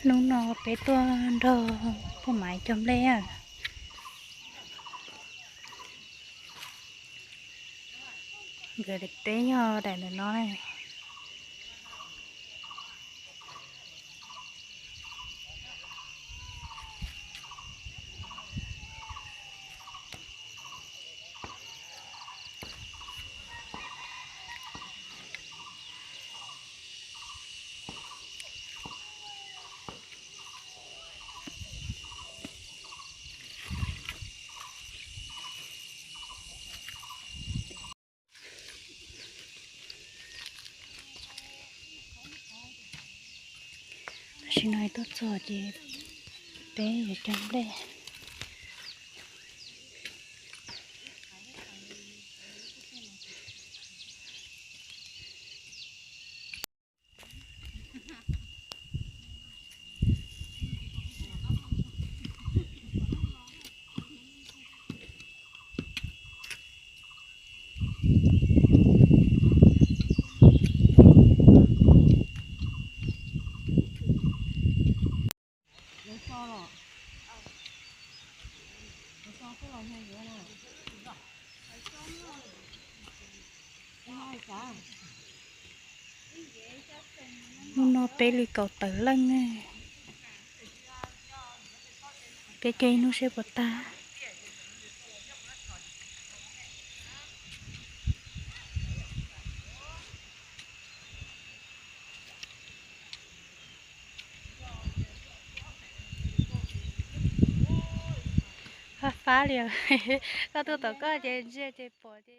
Hnub no peb tuaj nrog poj Maiv cog nplej na. Nkawd peb nyob daim ntawm no na. Tam sim no tuaj txog ces peb yuav cog nplej. Hnub no peb li kaum tawm leej ne. Peb cog ib hnub seb puas tag. Fab fab li. Koj tuaj tom koj ces ntsia ces pom ces.